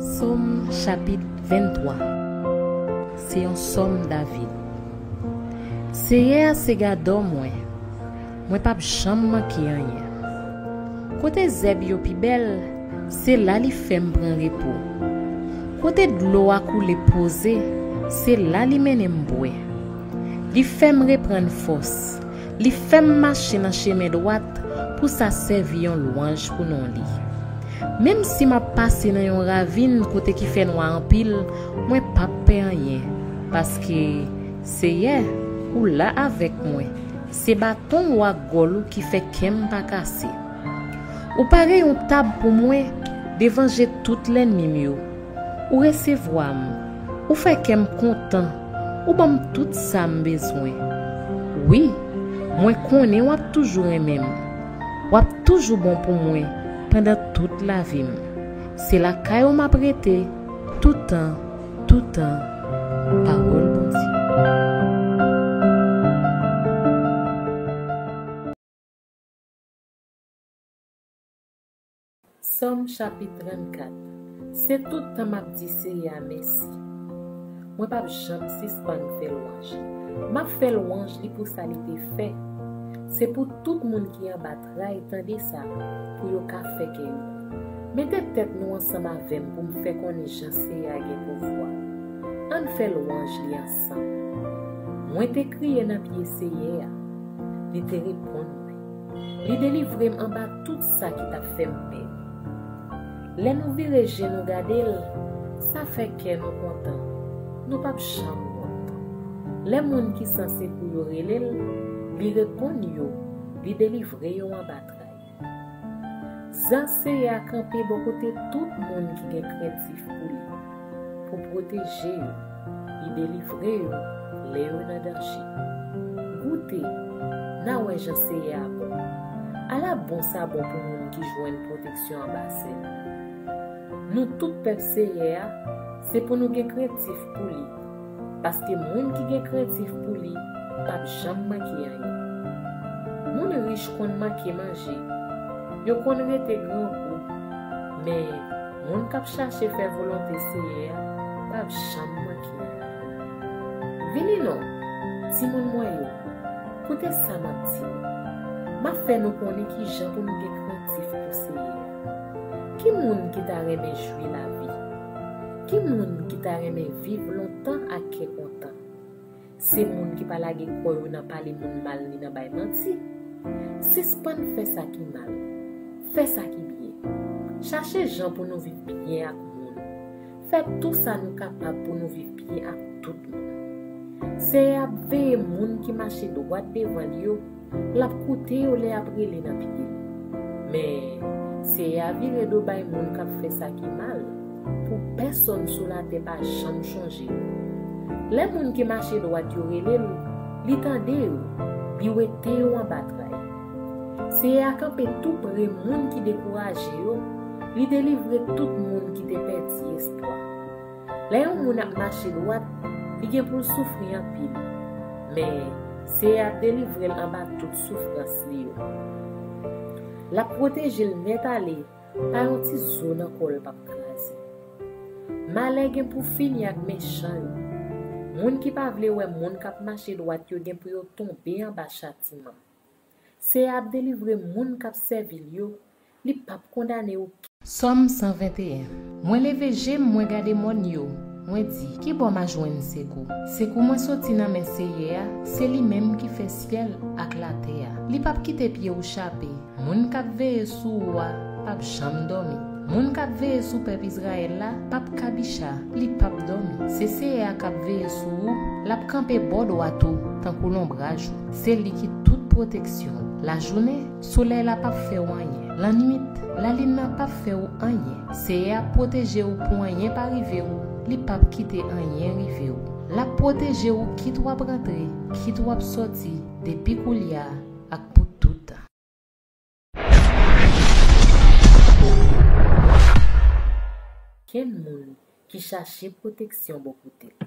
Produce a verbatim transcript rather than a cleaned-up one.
Sòm chapit venntwa. Se yon sòm David. Seyè a se gadò mwen, mwen p ap janm manke anyen. Kote zèb yo pi bèl, se la li fè m pran repo. Kote dlo a koule poze, se la li mennen m bwè. Li fè m reprann fòs. Li fè m mache nan chemen dwat pou sa sèvi yon lwanj pou non li. Menm si m ap pase nan yon ravin kote ki fè nwa anpil, mwen p ap pè anyen, paske, Seyè, ou la avèk mwen. Se baton w ak gòl ou ki fè kè m pa kase. Ou pare yon tab pou mwen devan je tout lènmi m yo. Ou resevwa m. Ou fè kè m kontan. Ou ban m tout sa m bezwen. Wi, mwen konnen w ap toujou renmen m. W ap toujou bon pou mwen pandan tout lavi m. Se lakay ou m ap rete, toutan, toutan. Pawòl Bondye. Sòm chapit trannkat. Se tout tan m ap di Seyè a mèsi. Mwen p ap janm sispann fè lwanj li. M ap fè lwanj li pou sa li te fè. Se pou tout moun ki anba tray tande sa, pou yo ka fè kè yo. Mete tèt nou ansanm avè m pou m fè konnen jan Seyè a gen pouvwa. Ann fè lwanj li ansanm. Mwen te kriye nan pye Seyè a. Li te reponn mwen. Li delivre m anba tout sa ki t ap fè m pè. Lè nou vire je nou gade l, sa fè kè nou kontan. Nou p ap janm wont. Lè moun ki san sekou yo rele l, li reponn yo, li delivre yo anba tray. Zan Seyè a kanpe bò kote tout moun ki gen krentif pou li, pou pwoteje yo, li delivre yo lè yo nan danje. Goute, n a wè jan Seyè a bon. Ala bon sa bon pou moun ki jwenn pwoteksyon anba sèl li. Nou tout pèp Seyè a, se pou nou gen krentif pou li, paske moun ki gen krentif pou li p ap janm manke anyen. Moun rich konn manke manje, yo konn rete grangou, men moun k ap chache fè volonte Seyè a p ap janm manke anyen. Vini non, timoun mwen yo, koute sa m ap di nou. M ap fè nou konnen ki jan pou nou gen krentif pou Seyè a. Ki moun ki ta renmen jwi lavi? Ki moun ki ta renmen viv lontan ak kè kontan? Se moun ki pa lage kò yo nan pale moun mal ni nan bay manti. Sispann fè sa ki mal. Fè sa ki byen. Chache jan pou nou viv byen ak moun. Fè tou sa nou kapab pou nou viv byen ak tout moun. Seyè a ap veye moun ki mache dwat devan l yo, l ap koute yo lè y ap rele nan pye l. Men, Seyè a vire do bay moun k ap fè sa ki mal, pou pèsonn sou latè pa janm chonje yo. Lè moun ki mache dwat yo rele l, li tande yo, li wete yo anba tray. Seyè a kanpe tou pre moun ki dekouraje yo, li delivre tout moun ki te pèdi espwa. Lè yon moun ap mache dwat, li gen pou l soufri anpil, men Seyè a ap delivre l anba tout soufrans li yo. L ap pwoteje l nèt ale, pa yon ti zo nan kò l p ap kraze. Malè gen pou fini ak mechan yo. Moun ki pa vle wè moun k ap mache dwat yo gen pou yo tonbe anba chatiman. Seyè a ap delivre moun k ap sèvi l yo, li p ap kondane okenn. Sòm san venteyen. Mwen leve je m, mwen gade mòn yo, mwen di, ki bò m a jwenn sekou? Sekou mwen soti nan men Seyè a, se li menm ki fè syèl ak latè a. Li p ap kite pye w chape. Moun k ap veye sou ou a p ap janm dòmi. Moun k ap veye sou pèp Izrayèl la p ap kabicha, li p ap dòmi. Se Seyè a k ap veye sou ou, l ap kanpe bò dwat ou tankou lonbraj ou. Se li ki tout pwoteksyon w. Lajounen, solèy la p ap fè w anyen. Lannwit, lalin nan p ap fè w anyen. Seyè a ap pwoteje w pou anyen pa rive w, li p ap kite anyen rive w. L ap pwoteje w kit w ap rantre, kit w ap sòti, depi koulye a ak pou tout tan. Kenn moun ki chache pwoteksyon bò kote l.